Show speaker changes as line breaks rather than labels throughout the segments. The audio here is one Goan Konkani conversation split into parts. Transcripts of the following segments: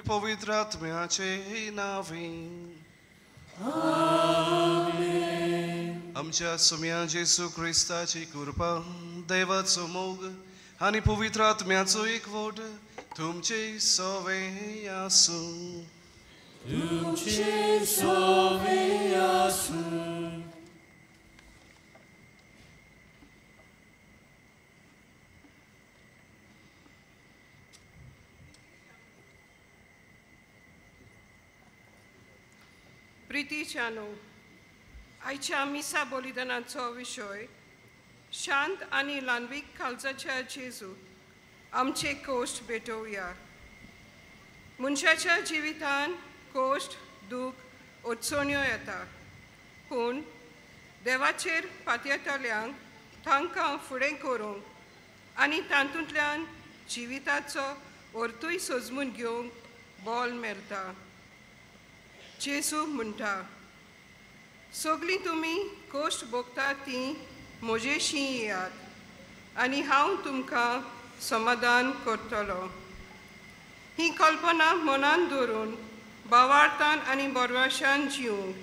पवित्र आत्म्याचे नावे आमेन. आमच्या सुम्या जेसू क्रिस्ताची कृपा, देवाचो मोग आनी पवित्र आत्म्याचो एकवट तुमचे सवे आसूं.
तुमचे सवे आसूं.
प्रितीच्यानो, आयच्या मिसा बलिदानाचो विशय शांत आनी ल्हानवीक काळजाच्या जेजू आमचे कोश्ट भेटोवया. मनशाच्या जिवितान कोश्ट, दूख, अडचण्यो येता, पूण देवाचेर पातयेतल्यांक तांकां फुडें करूंक आनी तातूंतल्यान जिविताचो अर्थूय सोजमून घेवंक बल मेळटा. जेजू म्हणटा, सगळीं तुमी कोश्ट भोगता तीं म्हजेशी येयात आनी हांव तुमकां समाधान करतलो. ही कल्पना मनान धरून भावार्थान आनी बरवाशान जिवंक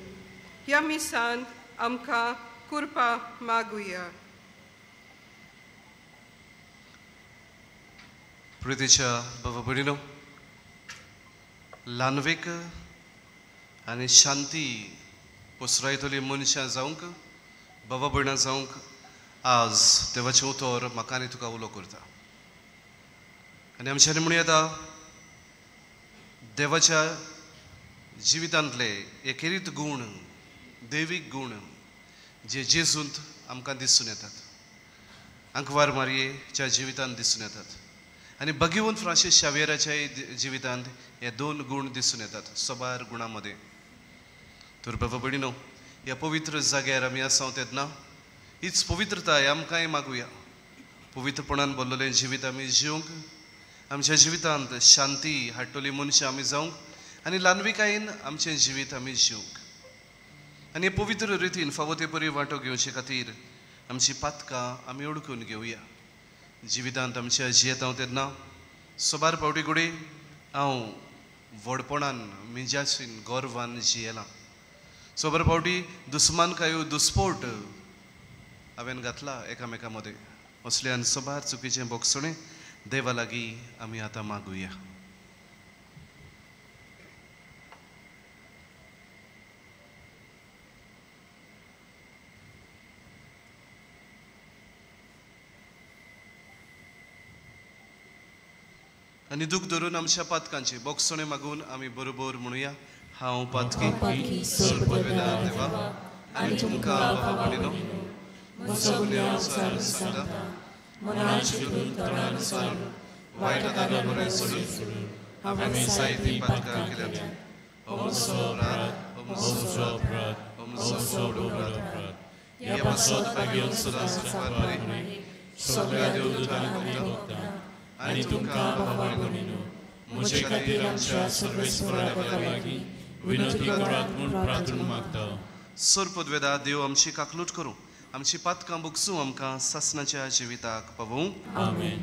ह्या मिसान आमकां कृपा मागुया.
प्रितीच्या बाबा भयणीनो, ल्हानवीक आनी शांती पसरायतली मनशां जावंक, बाबा भयणां जावंक आज देवाचें उतर म्हाका आनी तुका उलो करता. आनी आमच्यांनी म्हणूं येता, देवाच्या जिवितांतले एकेरीत गूण, दैवीक गूण जे जेजूंत आमकां दिसून येतात, आंकवार मारयेच्या जिवितांत दिसून येतात आनी भगिवंत फ्रांसीस शावियराच्याय जिवितांत हे दोन गूण दिसून येतात सबार गुणां मदें. तर बाबा भयणीनो, ह्या पवित्र जाग्यार आमी आसा तेन्ना हीच पवित्रताय आमकांय मागुया. पवित्रपणान भरलेलें जिवीत आमी जिवंक, आमच्या जिवितांत शांती हाडटली मनशां आमी जावंक आनी ल्हानविकायेन आमचें जिवीत आमी जिवंक. आनी पवित्र रितीन फावो ते परी वांटो घेवचे खातीर आमची पातकां आमी ओळखून घेवया. जिवितांत आमच्या जियेता तेन्ना सोबार फावटी घडये हांव व्हडपणान मिजासीन गर्वान जियेलां, सोबार फावटी दुस्मानकायो दुस्पोट हांवें घातला एकामेकां मदें. असल्यान सोबार चुकीचें बोगसणें देवा लागीं आमी आतां मागुया. आनी दूख धरून आमच्या पातकांची बोगसणें मागून आमी बरोबर म्हणुया, हांव पातकी देवा आनी तुमकां बाबा भयणीनो म्हजो गुन्यांव सांगता, वायट आदारा बरें सोडून हांवें जायतीं पातकां केल्यांत. हो अपराध, हो अपराध, हो अपराध. ह्या पासत भाग्यवंत सदांच सगळ्या देवदूतांक भोगता आनी तुमकां बाबा भयणीनो
म्हजे खातीर आमच्या सर्वेस्परा देवा लागीं विनंती करात म्हूण प्रार्थना मागता.
सोरपदवेदा देव आमची काकलूट करूं, आमची पातकां बुकसूं, आमकां सासणाच्या जिविताक पावोवं.
आमेन.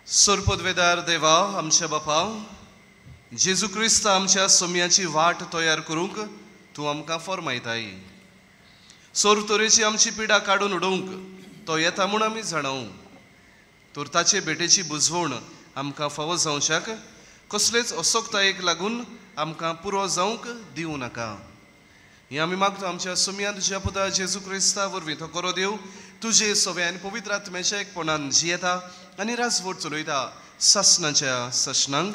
सोरपदवेदार देवा आमच्या बापा, जेजू क्रिस्त आमच्या सोम्याची वाट तयार करूंक तूं आमकां फॉर्मायताय. सोर तरेची आमची पिडा काडून उडोवंक तो येता म्हूण आमी जाणाव तर ताचे भेटेची बुजवण आमकां फावो जावच्याक कसलेच असोक्तायेक लागून आमकां पुरो जावंक दिवं नाका। हें आमी मागता आमच्या सुमया तुज्या पुता जेजू क्रिस्ता वरवीं। तो करो देव तुजे सवे आनी पवित्र आत्म्याच्या एकपणान जियेता आनी राजवट चलयता सासणाच्या सासणांक।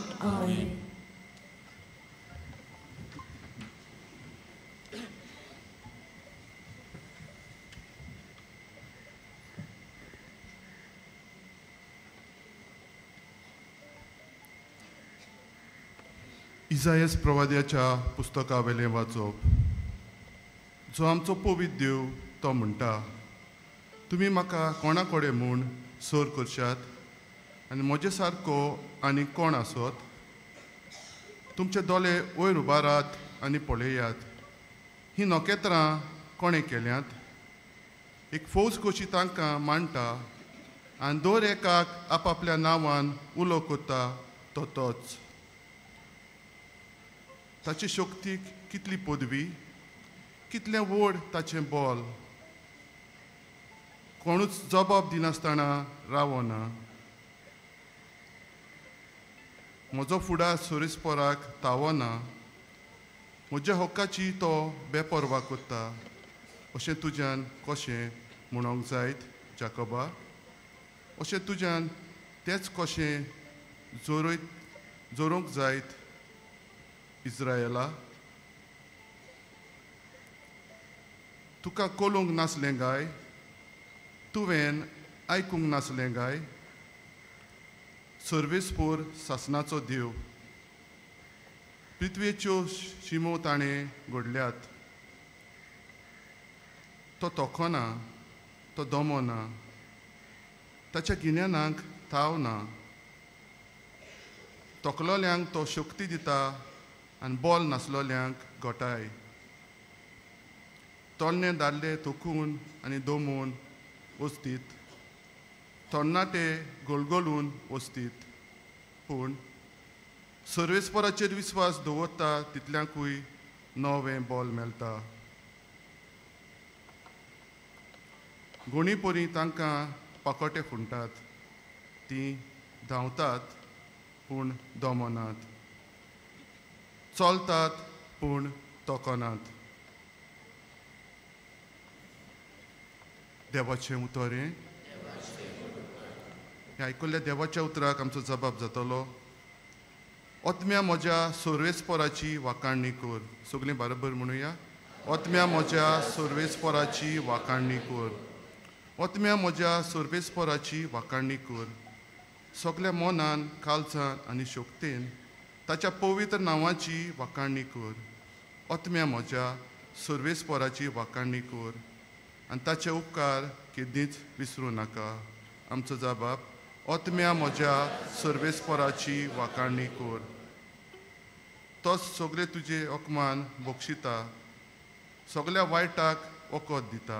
इजायस प्रवाद्याच्या पुस्तकावेलें वाचप। जो आमचो पवित्र देव तो म्हणटा, तुमी म्हाका कोणा कडेन म्हूण सर करशात आनी म्हजे सारको आनी कोण आसत? तुमचे दोळे वयर उबारात आनी पळयात, हीं नखेत्रां कोणें केल्यांत? एक फौज कशी तांकां मांडटा आनी दर एकाक आपापल्या नांवान उलो करता तो तोच। ताची शक्तीक कितली पदवी, कितलें व्हड ताचें बल, कोणूच जबाब दिनासतना रावना। म्हजो फुडार सोरेस्पोराक तावना, म्हज्या हक्काची तो बेपर्वा करता। अशें तुज्यान कशें म्हणोंक जायत जाकोबा? अशें तुज्यान तेंच कशें जोरोवंक जायत इस्रायला? तुका कोलूंक नासलें गाय? तुवें आयकूंक नासलें गाय? सर्वेस्पोर सासणाचो देव, पृथ्वेच्यो शिमो ताणें घडल्यात। तो तोखना, तो दमना, ताच्या गिन्यानाक थाव ना। तोखलोल्यांक तो शक्ती दिता आनी बोल नासलोल्यांक गोटाय। तोडणे दादले थकून आनी दमून वचतीत, तरणाटे गोलगोलून वचतीत, पूण सर्वेस्पराचेर विस्वास दवरता तितल्यांकूय नवें बोल मेळटा। गोणी परी तांकां पाकोटे फुंटात, तीं धांवतात पूण दमनात, चलतात पूण तोखनात। देवाचें उतर हें। आयकुल्ल्या देवाच्या उतराक आमचो जबाब जातलो। ओतम्या म्हज्या सोर्वेस्पोराची वाखाणणी कर। सगळीं बरोबर म्हणुया, ओतम्या म्हज्या सोर्वेस्पोराची वाखाणणी कर, ओतम्या म्हज्या सोर्वेस्पोराची वाखाणणी कर। सगल्या मनान, काळजान आनी शक्तेन ताच्या पवित्र नांवाची वाखाणणी कर। ओतम्या म्हज्या सोर्वेस्पोराची वाखाणणी कर आनी ताचे उपकार केदींच विसरूं नाका। आमचो जबाब, ओतम्या म्हज्या सर्वेस्पोराची वाखाणणी कर। तोच सगळे तुजे अपमान बक्षिता, सगळ्या वायटाक वखद दिता।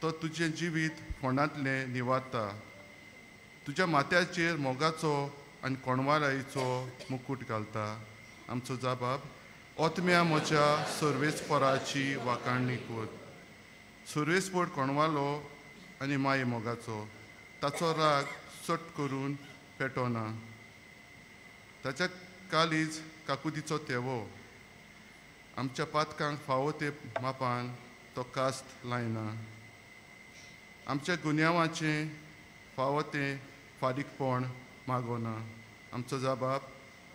तो तुजें जिवीत फोंडांतलें निवारता, तुज्या माथ्याचेर मोगाचो आनी कोणवारायेचो मुकूट घालता। आमचो जबाब, ओतम्या म्हज्या सर्वेस्पोराची वाखाणणी कर। सर्वेस्पोर कोणवालो आनी माये मोगाचो, ताचो राग सट करून पेटोना। ताच्या कालीज काकुतीचो तेवो, आमच्या पातकांक फावो ते मापान तो कास्त लायना। आमच्या गुन्यांवाचें फावो तें फारीकपण मागोना। आमचो जबाब,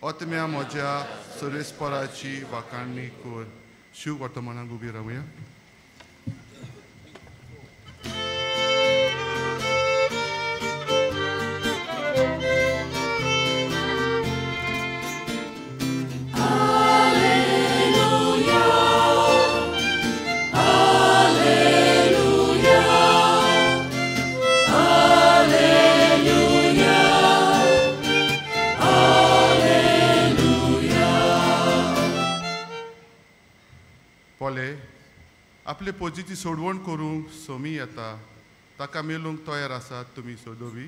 ओतम्या म्हज्या सर्वेस्पोराची वाखाणणी कर। शिव वर्तमानाक उबी रावया। आपले पोजीची सोडवण करूंक सोमी येता, ताका मेलूंक तयार आसात तुमी सोदोवी।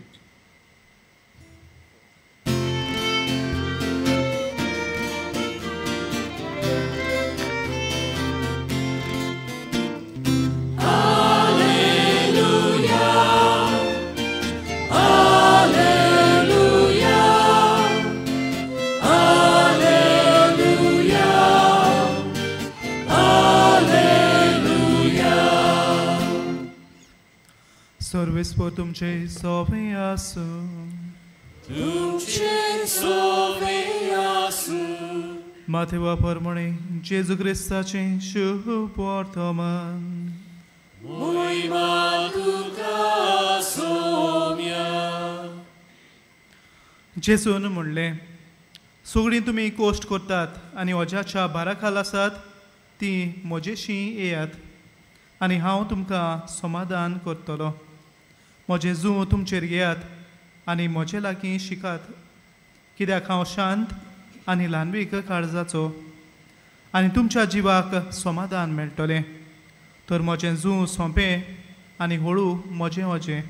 Alleluia.
सर्वेस्पोर तुमचे सोवे आसूं.
तुमचे सोवे आसूं.
माथेवा प्रमाणे जेजू क्रिस्ताचें शुभ वर्तमान.
मोहिमा तुका सोम्या.
जेजून म्हणलें, सगळीं तुमी कोश्ट करतात आनी वज्याच्या भारा खाल आसात तीं म्हजेशी येयात आनी हांव तुमकां समाधान करतलो. म्हजें जूं तुमचेर घेयात आनी म्हजे लागीं शिकात, कित्याक हांव शांत आनी ल्हानवीक काळजाचो आनी तुमच्या जिवाक समाधान मेळटलें. तर म्हजें जूं सोंपें आनी हळू म्हजें वजें.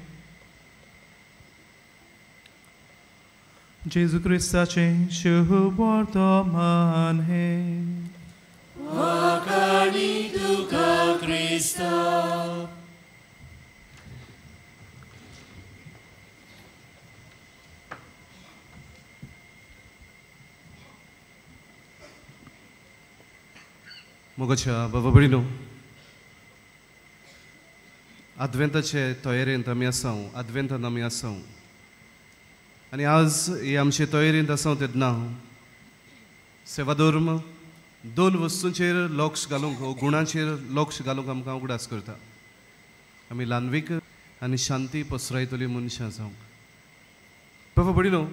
जेजू क्रिस्ताचें शुभ वर्तमान हें.
वाखाणी तुका क्रिस्ता.
मोगाच्या बाबा भयणीनो, आदवेंताचे तयारेंत आमी आसा, आदवेंतान आमी आसा आनी आज हे आमचे तयारेंत आसा तेन्ना सेवाधर्म दोन वस्तूंचेर लक्ष घालूंक, गुणांचेर लक्ष घालूंक आमकां उगडास करता. आमी ल्हानवीक आनी शांती पसरायतली मनशां जावंक. बाबा भयणीनो,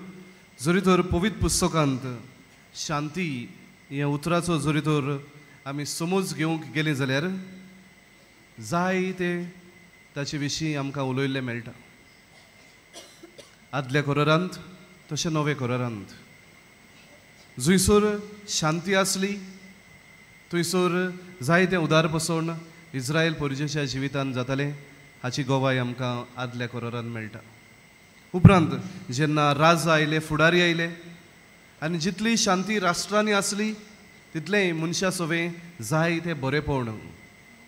जरी तर पवित्र पुस्तकांत शांती ह्या उतराचो जरी तर आमी समज घेवंक गेलीं जाल्यार जाय ते ताचे विशीं आमकां उलयल्लें मेळटा. आदल्या कोरारांत तशें नव्या कोरारांत जंयसर शांती आसली थंयसर जायतें उदार पसोवन इस्रायल परजेच्या जिवितांत जातालें हाची गवाय आमकां आदल्या कोरारांत मेळटा. उपरांत जेन्ना राजा आयले, फुडारी आयले आनी जितली शांती राष्ट्रांनी आसली तितलेंय मनशा सवें जायते बरेपण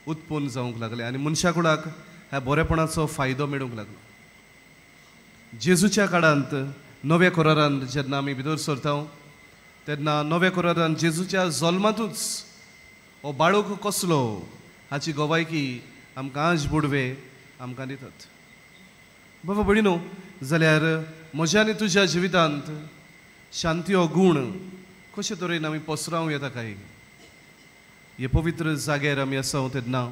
उत्पन्न जावंक लागलें आनी मनशा कुडाक ह्या बरेपणाचो फायदो मेळूंक लागलो. जेजूच्या काळांत नव्या कोरारांत जेन्ना आमी भितर सरता तेन्ना नव्या कोरारांत जेजूच्या जल्मांतूच हो बाळक कसलो हाची गवायकी आमकां आज बुडवे आमकां दितात. बाबा भयणीनो, जाल्यार म्हज्या आनी तुज्या जिवितांत शांती हो गूण कशे तरेन आमी पसरावं येता काय? हे पवित्र जाग्यार आमी आसा तेन्ना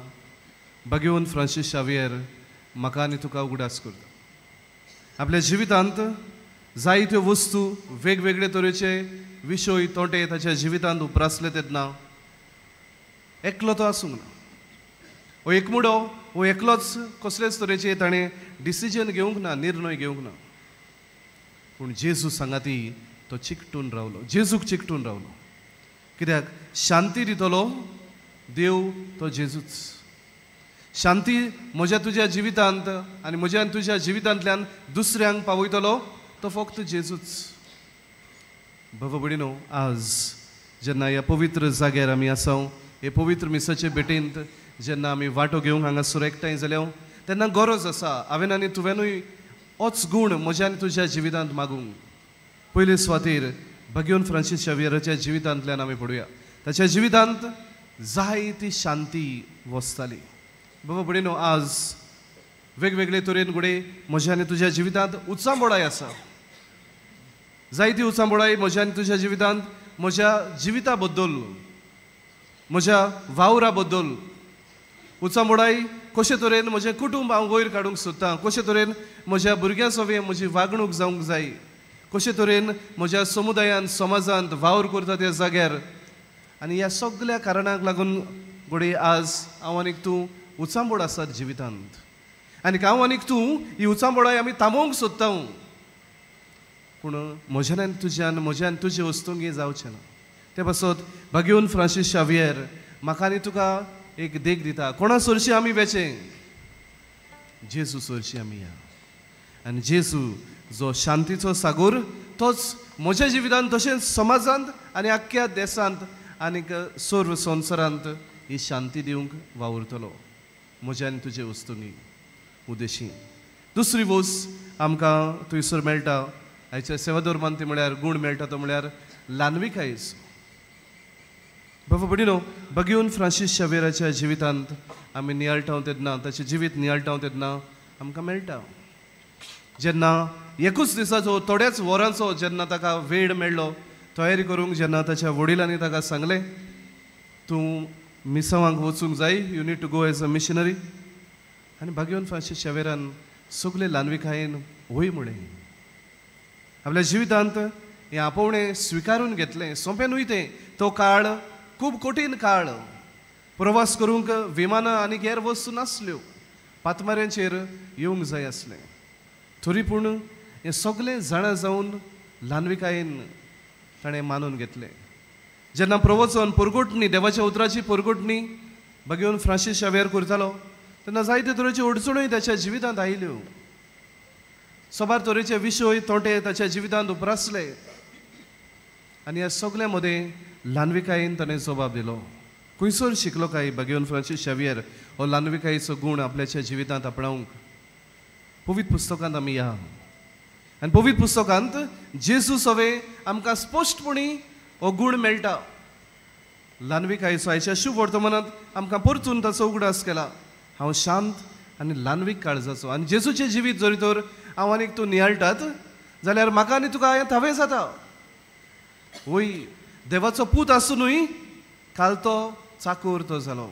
भाग्यवंत फ्रांसीस शावियर म्हाका आनी तुका उगडास करता. आपल्या जिवितांत जायत्यो वस्तू वेगवेगळे तरेचे विशय तोटे ताच्या जिवितांत उप्रासले तेन्ना एकलो तो आसूंक ना. हो एकमुडो हो एकलोच कसलेच तरेचे ताणें डिसिजन घेवंक ना, निर्णय घेवंक ना, पूण जेजू सांगाती तो चिकटून रावलो, जेजूक चिकटून रावलो. कित्याक शांती दितलो देव तो जेजूच. शांती म्हज्या तुज्या जिवितांत आनी म्हज्या आनी तुज्या जिवितांतल्यान दुसऱ्यांक पावयतलो तो फक्त जेजूच. बाबा भयणीनो, आज जेन्ना ह्या पवित्र जाग्यार आमी आसा, हे पवित्र मिसाचे भेटेंत जेन्ना आमी वांटो घेवंक हांगासर एकठांय जाल्या तेन्ना गरज आसा हांवें आनी तुवेंनूय होच गूण म्हज्या आनी तुज्या जिवितांत मागूंक. पयले सुवातेर भाग्यवंत फ्रांसीस शावियराच्या जिवितांतल्यान आमी पळोवया. ताच्या जिवितांत जाय ती शांती वसताली. बाबा भयणीनो, आज वेगवेगळे तरेन घडये म्हज्या आनी तुज्या जिवितांत उचांबळाय आसा. जायती उचांबळाय म्हज्या आनी तुज्या जिवितांत म्हज्या जिविता बद्दल, म्हज्या वावरा बद्दल उचांबळाय कशे तरेन म्हजें कुटुंब हांव वयर काडूंक सोदतां, कशे तरेन म्हज्या भुरग्यां सवें म्हजी वागणूक जावंक जाय, कशे तरेन म्हज्या समुदायांत समाजांत वावर करता त्या जाग्यार. आनी ह्या सगल्या कारणांक लागून घडये आज हांव आनीक तूं उचांबळ आसात जिवितांत आनी हांव आनीक तूं ही उचांबळाय आमी थांबोवंक सोदता, पूण म्हज्यान आनी तुज्यान म्हज्या आनी तुजे वस्तूंक हें जावचें ना. ते पासत भाग्यवंत फ्रांसीस शावियर म्हाका आनी तुका एक देख दिता. कोणा सरशी आमी वेचें? जेजू सरशी आमी या. आनी जेजू जो शांतीचो सागोर तोच म्हज्या जिवितांत तशेंच समाजांत आनी आख्ख्या देशांत आनीक सर्व संवसारांत ही शांती दिवंक वावुरतलो म्हज्या आनी तुजे वस्तूंनी उद्देशी. दुसरी वस्त आमकां थंयसर मेळटा आयच्या सेवाधर्मान, ती म्हळ्यार गूण मेळटा तो म्हळ्यार ल्हानविकायेचो. बाबा भयणीनो, भाग्यवंत फ्रांसीस शावियराच्या जिवितांत आमी नियाळटा तेन्ना, ताचें जिवीत नियाळटा तेन्ना आमकां मेळटा. जेन्ना एकूच दिसाचो थोड्याच वरांचो जेन्ना ताका वेळ मेळ्ळो तयारी करूंक, जेन्ना ताच्या वडिलांनी ताका सांगलें तूं मिसांवांक वचूंक जाय, you need to go as a missionary. आनी भाग्यवन फ्रांसीस शावेरान सगळे ल्हानविकायेन वय म्हळें. आपल्या जिवितांत हें आपोवणें स्विकारून घेतलें. सोंपें न्हय तें, तो काळ खूब कठीण काळ. प्रवास करूंक विमानां आनी हेर वस्तू नासल्यो, पातमाऱ्यांचेर येवंक जाय आसलें. तरी पूण हें सगळें जाणा जावन ल्हानविकायेन ताणें मानून घेतलें. जेन्ना प्रवचन परगटणी, देवाच्या उतराची परगटणी भाग्यवन फ्रांसीस शावेर करतालो तेन्ना जायते तरेच्यो अडचण्योय ताच्या जिवितांत आयल्यो. साबार तरेचे विशय तोंटे ताच्या जिवितांत उप्रासले आनी ह्या सगल्या मदें ल्हानविकायेन ताणें जबाब दिलो. खंयसर शिकलो काय भाग्यवन फ्रांसीस शावियर हो ल्हानविकायेचो गूण आपल्याच्या जिवितांत आपणावंक? पवित्र पुस्तकांत आमी या आनी पवित्र पुस्तकांत जेजू सवे आमकां स्पश्टपणी हो गूण मेळटा. ल्हानविकायेचो आयच्या शुभ वर्तमानांत आमकां परतून ताचो उगडास केला. हांव शांत आनी ल्हानवीक काळजाचो. आनी जेजूचें जिवीत जरी तर हांव आनीक तूं नियाळटात जाल्यार म्हाका आनी तुका हें थावें जाता. वय देवाचो पूत आसुनूय काल तो चाकूर तो जालो.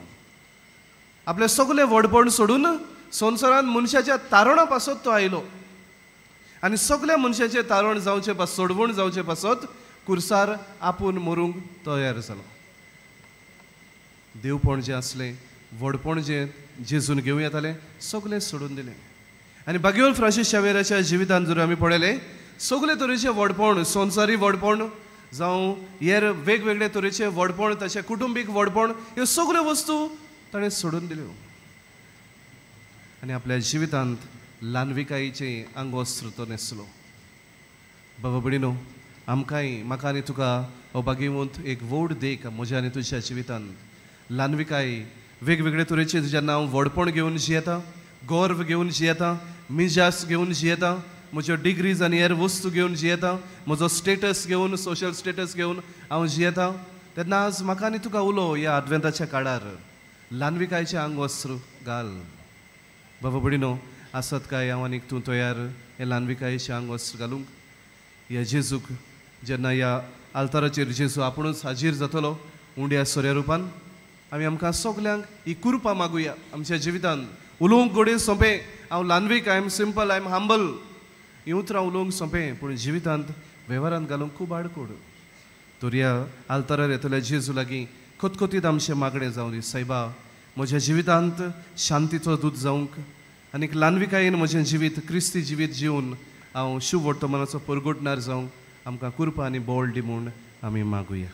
आपलें सगळें व्हडपण सोडून संवसारांत मनशाच्या तारणा पासत तो आयलो आनी सगळ्या मनशाचें तारण जावचें पासत, सोडवण जावचें पासत कुर्सार आपूण मरूंक तयार जालो. देवपण जें आसलें, व्हडपण जें जेजून घेवं येतालें सगळें सोडून दिलें. आनी भाग्यवन फ्रांसीस शावेराच्या जिवितांत जर आमी पळयलें सगळे तरेचें व्हडपण, संवसारी व्हडपण जावं हेर वेगवेगळे तरेचें व्हडपण, ताचें कुटुंबीक व्हडपण, ह्यो सगळ्यो वस्तू ताणें सोडून दिल्यो आनी आपल्या जिवितांत ल्हानविकायेचें आंगवस्त्र तो न्हेसलो. बाबा भयणीनो, आमकांय, म्हाका आनी तुका हो भाग्यवंत एक व्हड देख म्हज्या आनी तुज्या जिवितांत. ल्हानविकाय वेगवेगळे तरेचे जेन्ना हांव व्हडपण घेवन जियेता, गर्व घेवन जियेता, मिजास घेवन जियेता, म्हज्यो डिग्रीज आनी हेर वस्तू घेवन जियेता, म्हजो स्टेटस घेवन, सोशल स्टेटस घेवन हांव जियेता, तेन्ना आज म्हाका आनी तुका उलो ह्या आदवेंताच्या काळार ल्हानविकायचें आंगवस्त्र घाल. बाबा भयणीनो, आसत काय हांव आनीक तूं तयार हें ल्हानविकायेचें आंगवस्त्र घालूंक? ह्या जेजूक जेन्ना ह्या आल्ताराचेर जेजू आपुणूच हाजीर जातलो उंड्या सोऱ्या रुपान, आमी आमकां सगल्यांक ही कृपा मागुया आमच्या जिवितांत. उलोवंक घडये सोंपें, हांव ल्हानवीक, I am simple, I am humble, हीं उतरां उलोवंक सोंपें, पूण जिवितांत वेव्हारांत घालूंक खूब आडकोड. तर ह्या आल्तारार येतल्या जेजू लागीं खतखतीत आमचें मागणें जावं दी, सायबा म्हज्या जिवितांत शांतीचो दूत जावंक आनीक ल्हानविकायेन म्हजें जिवीत क्रिस्ती जिवीत जिवन हांव शुभ वर्तमानाचो परगटणार जावंक आमकां कृपा आनी बळ दी म्हूण आमी मागुया.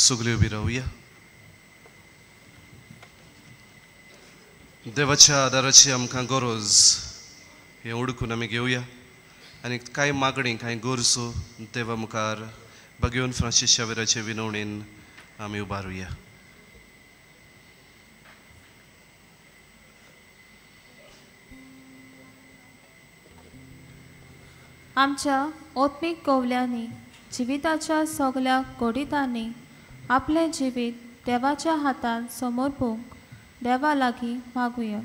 सगळे उबी रावया. देवाच्या आदाराची आमकां गरज हें ओडकून आमी घेवया आनी कांय मागणी, कांय गरजो देवा मुखार भाग्यवन फ्रांसीस शावेराचे विनवणेन आमी उबारुया.
आमच्या आत्मीक कवल्यांनी जिविताच्या सगळ्या घडितांनी आपलें जिवीत देवाच्या हातान समर्पूंक देवा लागीं मागुया.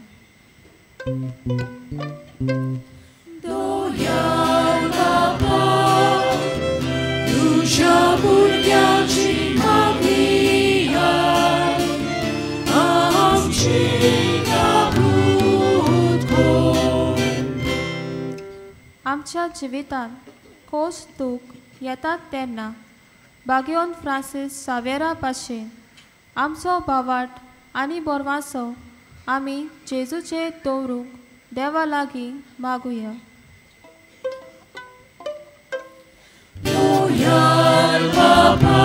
दोयाल बाबा तुज्या भुरग्याची मागुया, आमची काबूत कर.
आमच्या जिवितांत खोस दूख येतात तेन्ना भाग्यवन फ्रांसीस सावेरा भाशेन आमचो भावाट आनी बोरवासो आमी जेजूचेर दवरूंक देवा लागीं मागुया.
दोयाल बाबा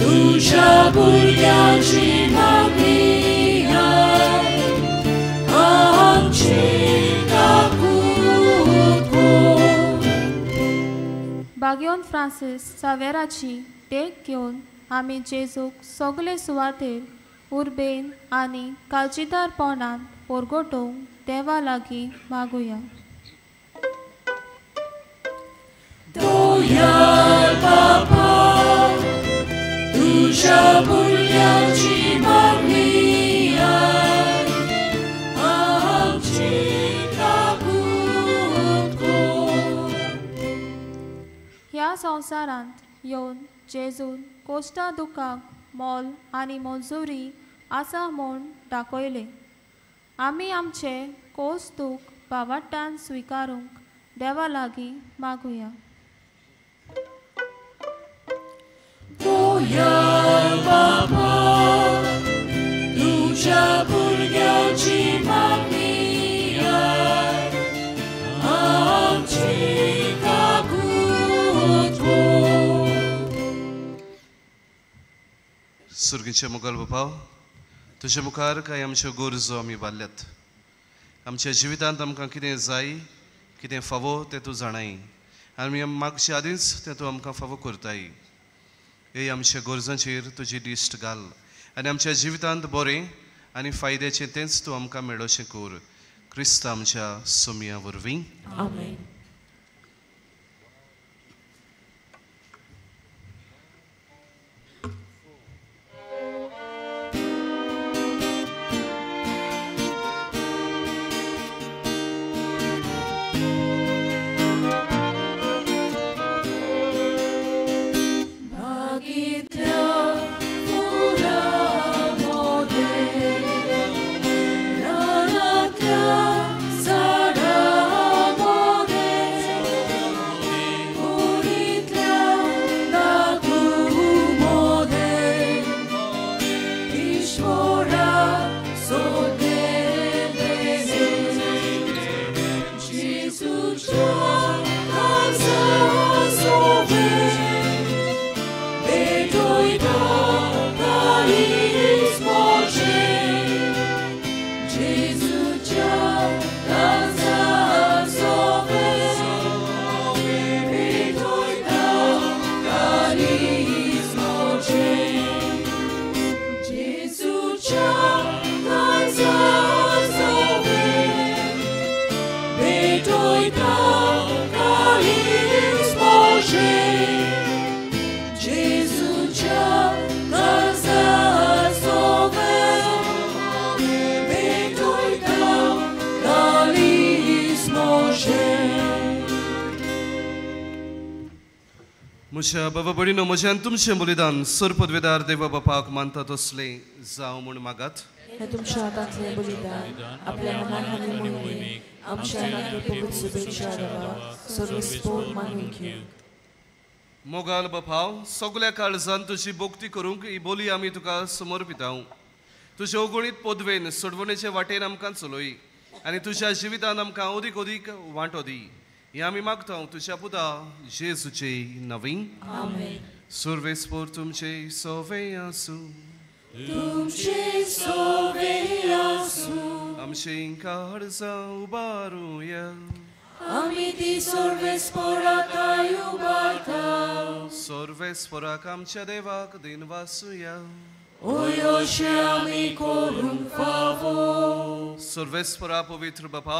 तुज्या भुरग्याची मागुया, आमची काकूत कर.
भाग्यवन फ्रांसीस सावेराची देख घेवन आमी जेजूक सगळे सुवातेर उर्बेन आनी काळजीदारपणान परगटोवंक देवा लागीं मागुया.
दयाळ बाबा तुझ्या भुरग्यांची मागणी आमची काकूत कर.
ह्या संवसारांत येवन जेजून कोश्टा दुखाक मोल आनी मंजुरी आसा म्हूण दाखयलें. आमी आमचे कोस दूख भावाट्टान स्विकारूंक देवा लागीं मागुया.
दयाळ बाबा तुझ्या भुरग्यांची मागणी आमची काकूत कर.
सुर्गीचे मुखार बापा, तुजे मुखार कांय आमच्यो गरजो आमी बारल्यात. आमच्या जिवितांत आमकां कितें जाय, कितें फावो तें तूं जाणाय आनी मागचे आदींच तें तूं आमकां फावो करताय. हे आमच्या गरजांचेर तुजी दिश्ट घाल आनी आमच्या जिवितांत बरें आनी फायद्याचें तेंच तूं आमकां मेळोवचें कर. क्रिस्त आमच्या सोमया वरवीं.
आमेन.
म्हज्या बाबा भयणीनो, म्हज्यान तुमचें बलिदान सर्पदवेदार देवा बापाक मानता तसलें जावं म्हूण मागात.
हे तुमच्या हातांतलें बलिदान आपल्या मनाक आनी मोहिमेक आमच्या लागीं पवित्र शुभेच्छा देवा सर्वेस्पोर मानून घेवंक.
मोगाल बापा, सगल्या काळजान तुजी भक्ती करूंक ही बोली आमी तुका समर्पिताव. तुजे अगणीत पदवेन सोडवणेचे वाटेन आमकां चलय आनी तुज्या जिवितान आमकां अदीक अदीक वांटो दी. हें आमी मागता तुज्या पुता जेजूचे नवीन.
आमेन.
सर्वेस्पोर तुमचे सोवे आसूं.
तुमचे सोवे आसूं.
आमचे काळजां उबारुया.
आमी ती सर्वेस्पोराक उबारता.
सर्वेस्पोराक आमच्या देवाक दिनवासुया.
ओय अशें आमी करूंक फावो.
सर्वेस्पोरा पवित्र बापा,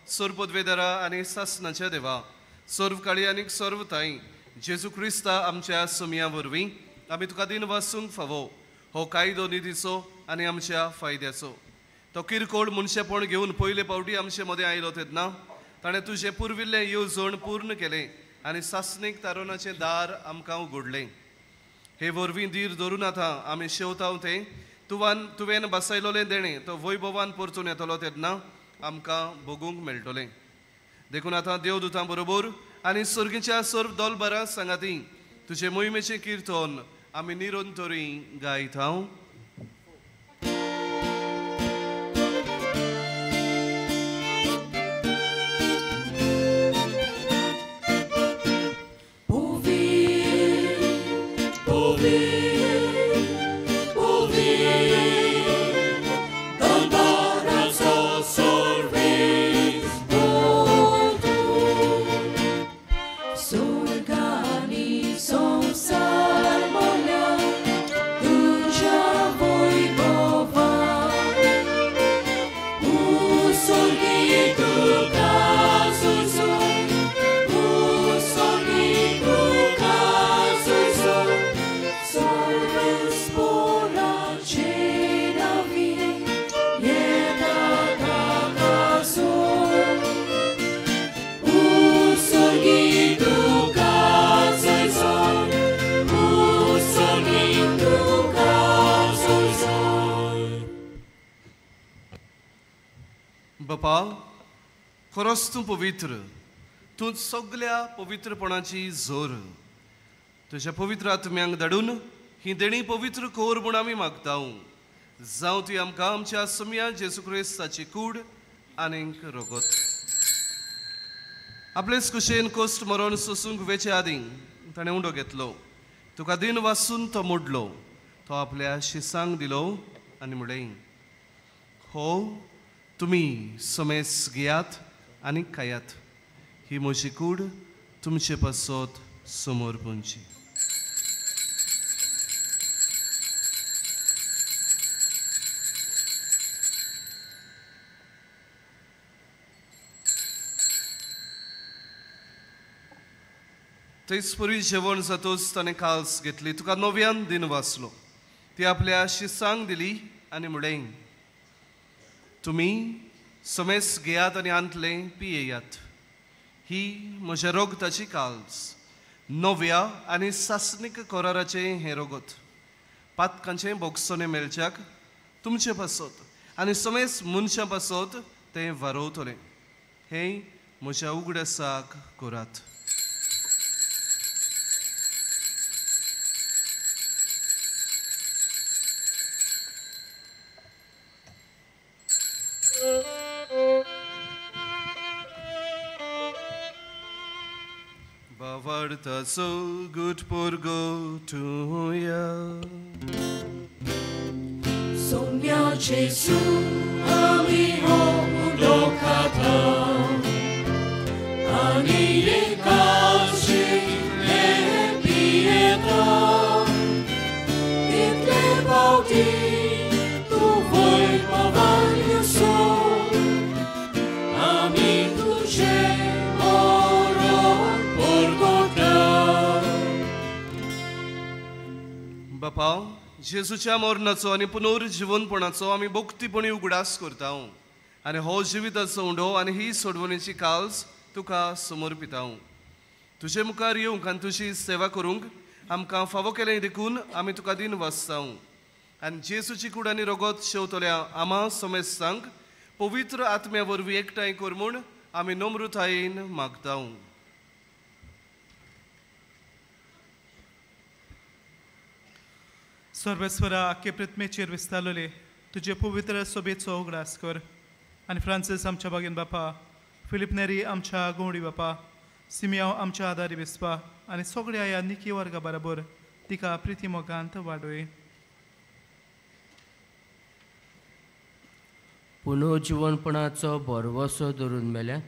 सर्वपदवेदारा आनी सासनाच्या देवा, सर्व काळी आनी सर्व ताई जेजू क्रिस्ता आमच्या सोमया वरवीं आमी तुका दिनवासूंक फावो. हो कायदो निधीचो आनी आमच्या फायद्याचो. तो किरकोळ मनशेपण घेवन पयले पावटी आमचे मदें आयलो तेन्ना ताणें तुजें पुर्विल्लें येवजण पूर्ण केलें आनी सासणीक तारोनाचें दार आमकां उगडलें. हे वरवीं धीर धरून आतां आमी शेवताव तें तुवें बसयलोलें देणें तो वैभवान परतून येतलो तेन्ना आमकां भोगूंक मेळटलें. देखून आतां देवदूतां बरोबर आनी सर्गीच्या सर्व दोलबरां सांगाती तुजे मोहिमेचें किर्तन आमी निरंतरी गायता.
Sorgani somsar mola, tu
बापा, खरोच तूं पवित्र, तूं सगल्या पवित्रपणाची जोर. तुज्या पवित्र आत्म्यांक धाडून ही देणी पवित्र कर म्हूण आमी मागता. जावं ती आमकां आमच्या सोम्या जेजू क्रिस्ताची कूड आनीक रगत. आपलेच कुशेन कोश्ट मरण सोसूंक वेचे आदीं ताणें उंडो घेतलो, तुका दिन वासून तो मोडलो, तो आपल्या शिसांक दिलो आनी म्हणलें, हो तुमी समेस घेयात आनी खायात, ही म्हजी कूड तुमचे पासत समोर पुंची. थंयच पुरी जेवण जातूच ताणें काल्स घेतली, तुका नव्यान दिन वाचलो, ती आपल्या शिसांक दिली आनी म्हणलें, तुमी समेस घेयात आनी आंतलें पियेयात, ही म्हज्या रोगताची काल्स, नव्या आनी सासणीक कराराचें हें रोगत, पातकांचें बोगसणें मेळच्याक तुमचे पासत आनी समेस मनशां पासत तें वारोवतलें, हें म्हज्या उगडासाक करात. So good por go to ya.
Somnia Jesu ami ho udokata ani yekashi le pieta itle bauti tu voi pavalio so ami tu je.
बापा, जेजूच्या मरणाचो आनी पुनर्जिवनपणाचो आमी भक्तीपणी उगडास करता आनी हो जिविताचो उंडो आनी ही सोडवणेची काल्स तुका समर्पिता. तुजे मुखार येवंक आनी तुजी सेवा करूंक आमकां फावो केलें देखून आमी तुका दिन वाचता आनी जेजूची कूड आनी रगत शेवतल्या आमा समेस्तांक पवित्र आत्म्या वरवीं एकठांय कर म्हूण आमी नम्रतायेन मागता.
सर्वेस्वरा, आख्खे प्रतिमेचेर विस्तारलेले तुजे पवित्र सोबेचो उगडास कर आनी फ्रांसीस आमच्या बागेन बापा, फिलीप नेरी आमच्या गोंवडी बापा, सिमियांव आमच्या आदारी बिस्पा आनी सगळ्या ह्या निकी वर्गा बराबर तिका प्रिती मोगांत वाडोय.
पुनर्जिवनपणाचो भरवसो धरून मेल्यात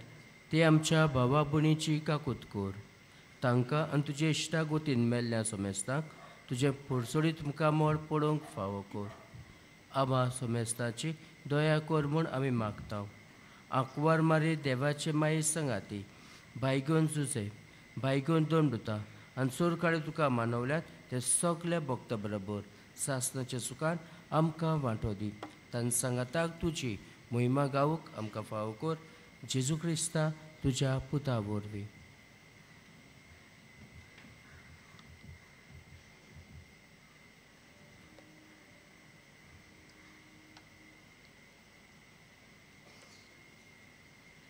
ते आमच्या भावा भयणीची काकूत कर, तांकां आनी तुजे इश्टागोतीन मेल्ल्या समेस्तांक तुजें पुरसोडीत मुखामळ पळोवंक फावो कर. आबा सोमेस्ताची दया कर म्हूण आमी मागता. आंकवार मारी देवाचे माये सांगाती भायगून जुजे भायगून दंडुता आनी सोरकाळे तुका मानवल्यात ते सगल्या भक्ता बरोबर सासनाच्या सुखान आमकां वांटो दी. तांच्या सांगाताक तुजी मोहिमा गावूंक आमकां फावो कर, जेजू क्रिस्ता तुज्या पुता वरवीं.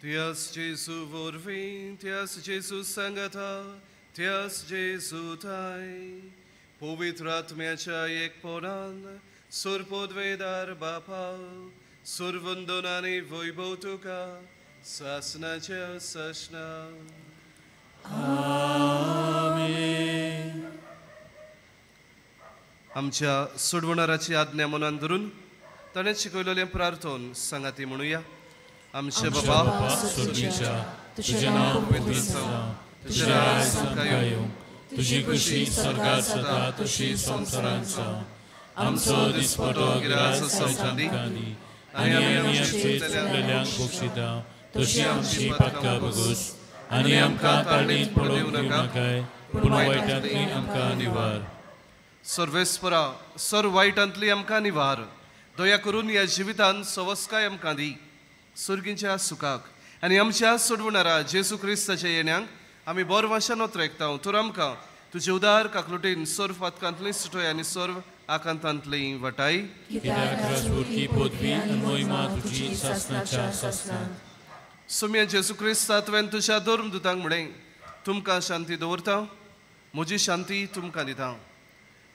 Tias Jesu vorvin, tias Jesu sangata, tias Jesu tai. Povitrat meacha ekponan, surpodvedar bapal, survandonani voibotuka, sasnacha sasna.
Amen.
आमच्या सोडवणाराची आज्ञा मनान धरून ताणें शिकयलेलें प्रार्थन सांगाती म्हणुया. आमचे बाबा
स्वर्गीच्या, तुझें नांव पवित्र जावं, तुजें राज्य आमकां येवं, तुजी खुशी स्वर्गात जाता तशी संवसारांत जावं. आमचो दिसपटो गिरास आमकां दी आनी आमी आमचे चुकलेल्यांक बक्षिता तशी आमची पातकां भोगोस आनी आमकां ताळणींत पडोवंक दिवं नाकाय, पूण वायटांतली आमकां निवार.
सर्वेस्परा, सर वायटांतली आमकां निवार. दया करून ह्या जिवितान सवस्काय आमकां दी, सुर्गींच्या सुखाक आनी आमच्या सोडवणारा जेजू क्रिस्ताच्या येण्याक आमी बोर वाशान ओतरेकता. तर आमकां तुजे उदार काकलुटीन सर्व पातकांतली सुटय आनी सर्व आकांतांतली वाटाय.
कित्याक राजवटकी पदवी आनी मोहिमा तुजी सासणाच्या सासणाक.
सुम्या जेजू क्रिस्ता तुवें तुज्या धर्मदुतांक म्हणें, तुमकां शांती दवरता, म्हजी शांती तुमकां दिता.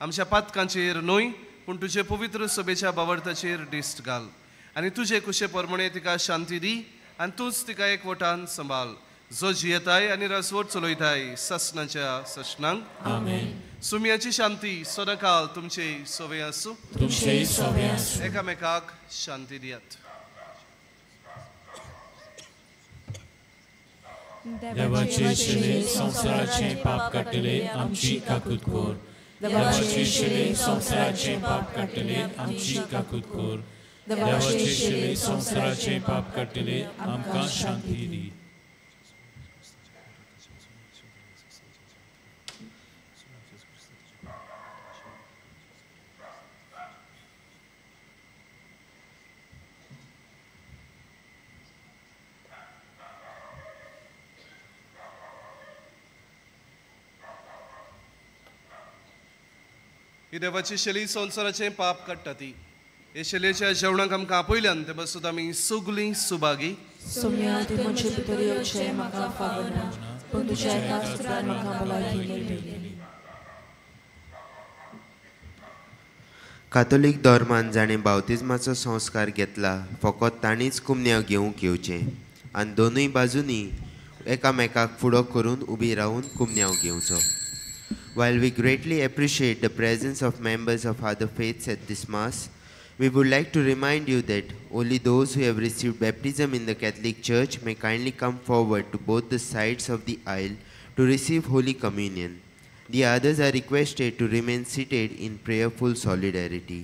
आमच्या पातकांचेर न्हय पूण तुजे पवित्र सभेच्या बावडताचेर दिश्ट घाल आनी तुजे कुशे प्रमाणे तिका शांती दी आनी तूंच तिका एकवटान सांबाळ, जो जियेताय आनी राजवट चलयताय सासणाच्या सासणांक.
आमेन.
सुम्याची शांती सदांकाल तुमचे सवे आसूं.
तुमचे सवे आसूं.
एकामेकाक शांती दियात.
देवाचे शिले संवसाराचें पाप काडटले आमची काकूत कर. देवाचे शिले संवसाराचें पाप काडटले आमची काकूत कर. देवाचे शिले संवसाराचें पाप काडटले आमकां शांती दी.
ही देवाची शैली संवसाराचें पाप काडटा ती. हे शैलेच्या जेवणाक आमकां आपयल्यान ते बसून आमी सगळीं सुभागी.
सोम्या तूं म्हजे भितर येवचें म्हाका फावना, पूण तुज्या एकाच उतरान म्हाका भलायकी मेळटली.
कातोलीक धर्मान जाणें बावतिज्माचो संस्कार घेतला फकत तांणीच कुमन्यांव घेवंक येवचें आनी दोनूय बाजूंनी एकामेकाक फुडो करून उबी रावून कुमन्यांव घेवचो. While we greatly appreciate the presence of members of other faiths at this Mass, we would like to remind you that only those who have received baptism in the Catholic Church may kindly come forward to both the sides of the aisle to receive Holy Communion. The others are requested to remain seated in prayerful solidarity.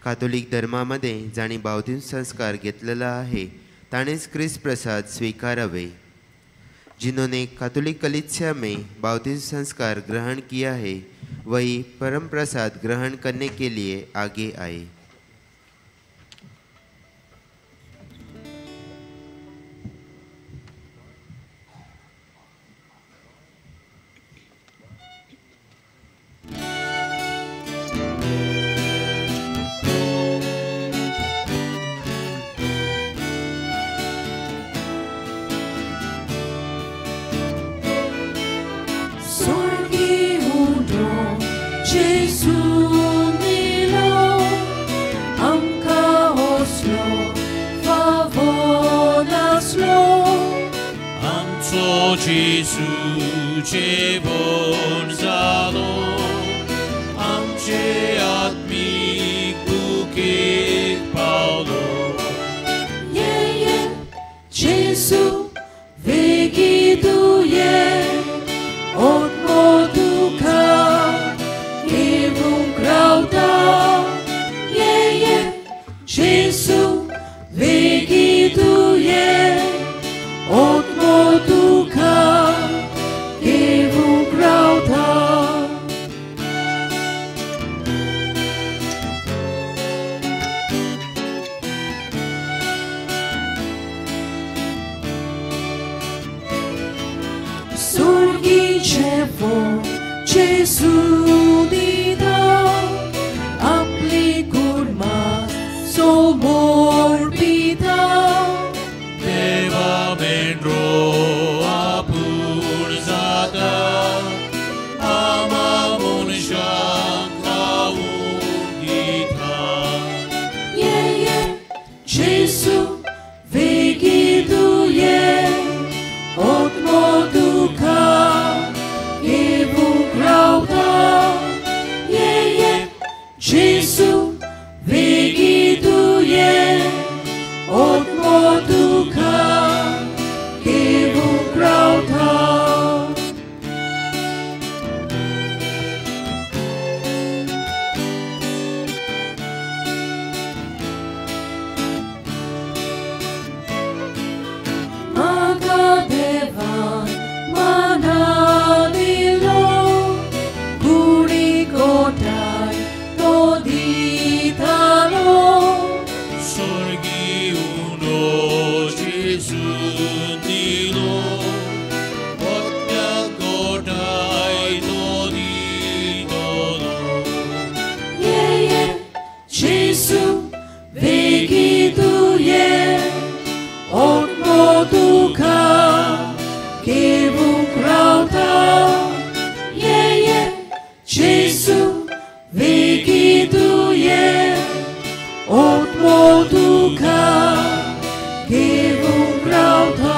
Catholic धर्मामध्ये जांणी बावतीम संस्कार घेतलेला आहे ताणेच क्रिस्त प्रसाद स्वीकारावे. जिन्होंने कैथोलिक कलीसिया में बाप्तिस्म संस्कार ग्रहण किया है वही परम प्रसाद ग्रहण करने के लिए आगे आए.
Gesù जेवण जालो आमचे आत्मीक भुकेक पावलो.
ये ये Gesù वेगी तूं ये आत्मो तुका घेवंक रावता. ये ये Gesù वेगी तूं ये आत्मो तुका घेवंक रावता. सुर्गी जेवण जेजू दिता आपली कुर्मा समोर पिता.
देवा मेंढरो आपूण जाता आमा मनशांक खावंक दिता.
ये ये जेजू वेगी तूं ये आत्मो तुका घेवंक रावता. ये ये जेजू वेगी तूं ये आत्मो दुखां घेवंक रावता.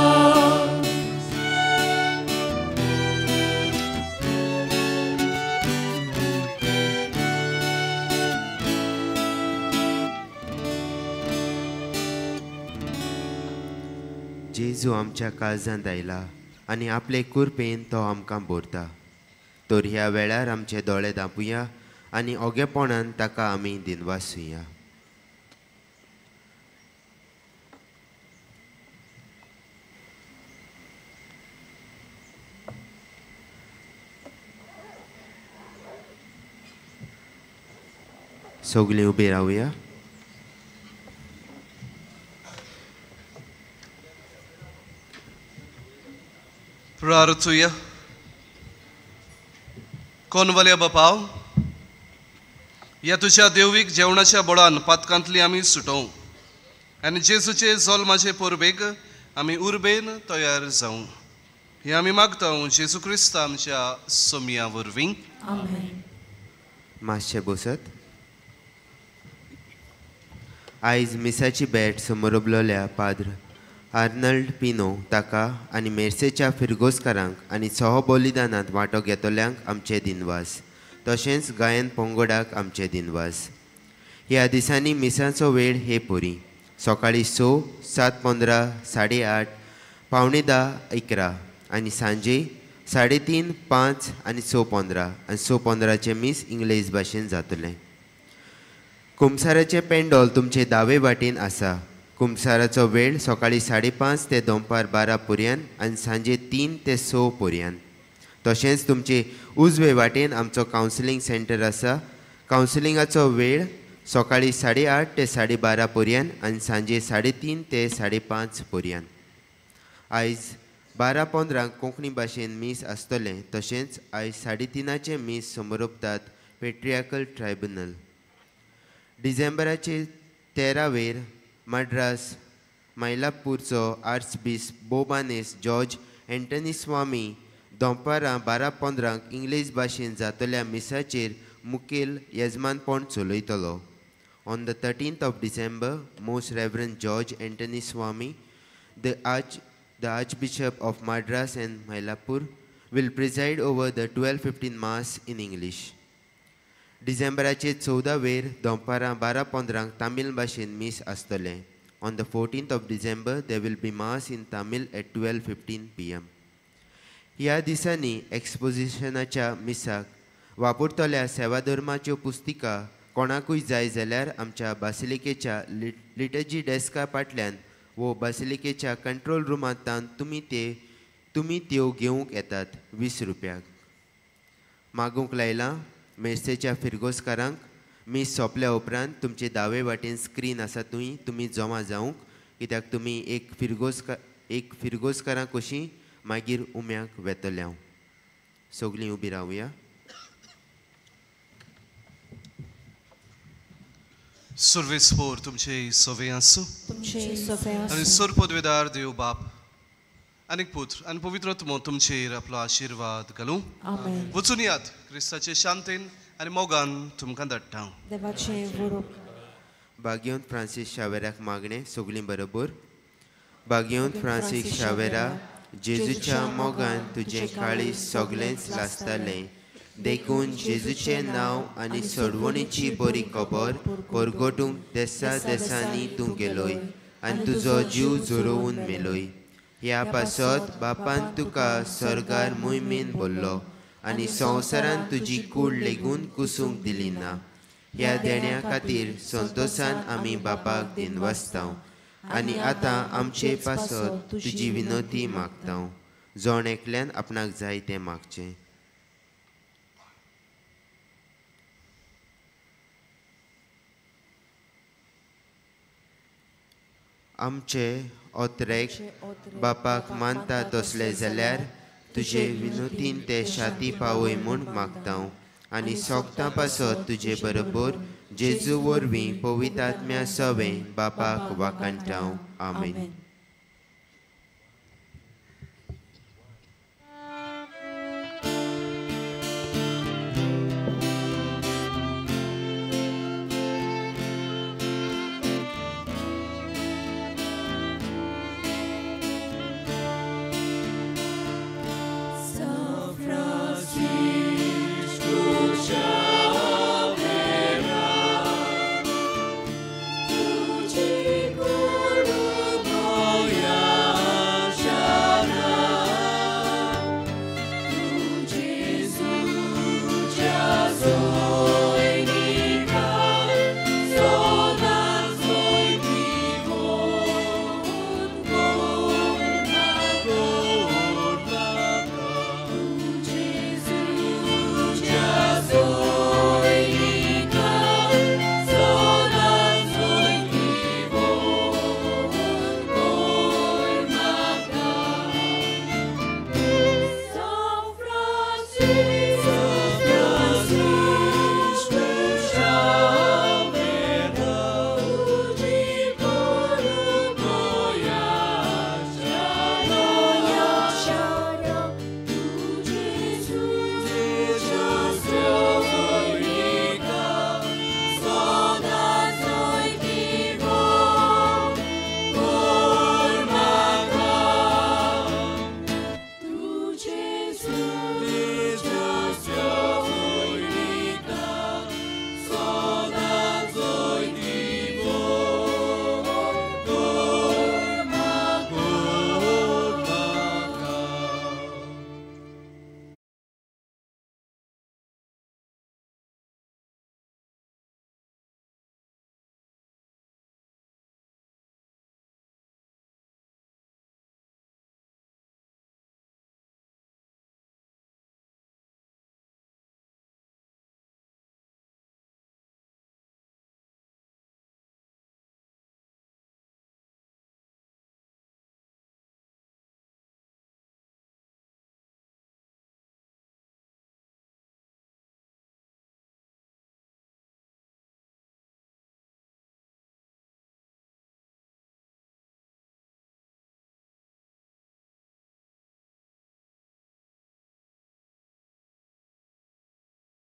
जेजू आमच्या काळजांत आयला आनी आपले कुरपेन तो आमकां भरता. तर ह्या वेळार आमचे दोळे धांपुया आनी ओगेपणान ताका आमी दिनवासुया. सगळीं उबी रावया.
प्रार्थुया. कोनवल्या बापाव, ह्या तुज्या देवीक जेवणाच्या बळान पातकांतली आमी सुटोवं आनी जेजूचे जल्माचे परबेक आमी उर्बेन तयार जावं, हें आमी मागता जेजू क्रिस्त आमच्या सोमया वरवीं.
मातशें बसत. आयज मिसाची भेट समोरबलोल्या पाद्र आर्नल्ड पिनो ताका आनी मेर्सेच्या फिरगोजकारांक आनी सह बलिदानांत वांटो घेतल्यांक आमचे दिनवास, तशेंच गायन पंगडाक आमचे दिनवास. ह्या दिसांनी मिसाचो वेळ हे परी सकाळीं 6, 7:15, 8:30, 9:45, 11 आनी सांजे 3:30, 5 आनी 6:15 आनी 6:15 मीस इंग्लेज भाशेन जातलें. कुमसाराचें पेंडोल तुमचे दावे वाटेन आसा. कुमसाराचो वेळ सकाळीं 5:30 ते दनपार 12 पर्यंत आनी सांजे 3 ते 6 पर्यंत. तशेंच तुमचे उजवे वाटेन आमचो कावन्सिलींग सेंटर आसा. कावन्सिलिंगाचो वेळ सकाळीं 8:30 ते 12:30 पर्यंत आनी सांजे 3:30 ते 5:30 पर्यंत. आयज 12:15 कोंकणी भाशेन मीस आसतलें. तशेंच आयज 3:30 मीस समरोपतात पेट्रियाकल ट्रायब्युनल. डिसेंबराचे 13 वेर मद्रास मायलापूरचो आर्चबिस्प बोबानेस जॉर्ज एंटनी स्वामी दनपारां 12:15 इंग्लीश भाशेन जातल्या मिसाचेर मुखेल येजमानपण चलयतलो. On the 13th of December, Most Reverend George Antony Swami, the Archbishop of Madras and Mylapore, will preside over the 12:15 Mass in English. डिसेंबराचे 14 वेर दनपारां 12:15 तामील भाशेन मीस आसतलें. On the 14th of December, there will be Mass in Tamil at 12:15 PM. ह्या दिसांनी एक्सपोजिशनाच्या मिसाक वापरतल्या सेवाधर्माच्यो पुस्तिका कोणाकूय जाय जाल्यार आमच्या बासिलिकेच्या लिटर्जी डेस्का फाटल्यान वो बासिलिकेच्या कंट्रोल रुमांतल्यान तुमी त्यो घेवंक येतात 20 रुपयाक. मागूंक लायलां मेर्सेच्या फिरगोजकारांक. मीस सोंपल्या उपरांत तुमचे दावे वाटेन स्क्रीन आसा, तुमी जमा जावंक, कित्याक तुमी एक फिरगोजकारां कशीं मागीर उम्याक वेतले. हांव सगळीं उबी रावया.
सर्वेस्पोर तुमचे सवे आसूं आनी सर्व पदवेदार देव बाप आनी पुत्र आनी पवित्र आत्मो तुमचेर आपलो आशिर्वाद घालूं. वचून यात क्रिस्ताचे शांतीन आनी मोगान तुमकां धाडटा.
बागेवन फ्रांसीस शावेराक मागणें सगळीं बरोबर. बागेवन फ्रांसीस शावेरा, जेजूच्या मोगान तुजें काळीज सगळेंच लासतालें, देखून जेजूचें नांव आनी सोडवणीची बरी खबर परगटूंक देसा देसांनी तूं गेलोय आनी तुजो जीव झरोवन मेलोय. ह्या पासत बापान तुका सर्गार मोहिमेन भरलो आनी संवसारान तुजी कूड लेगून कुसूंक दिली ना. ह्या देण्या खातीर संतोशान आमी बापाक दिनवासता आनी आतां आमचे पासत तुजी विनोती मागता. जण एकल्यान आपणाक जाय तें मागचें. आमचे ओतरेक बापाक मानता तसले जाल्यार तुजे विनोतीन ते शाती पावय म्हूण मागता आनी सोगतां पासत तुजे बरोबर जेजू वरवीं पवित्र आत्म्या सवें बापाक वाखाणटा. आमेन.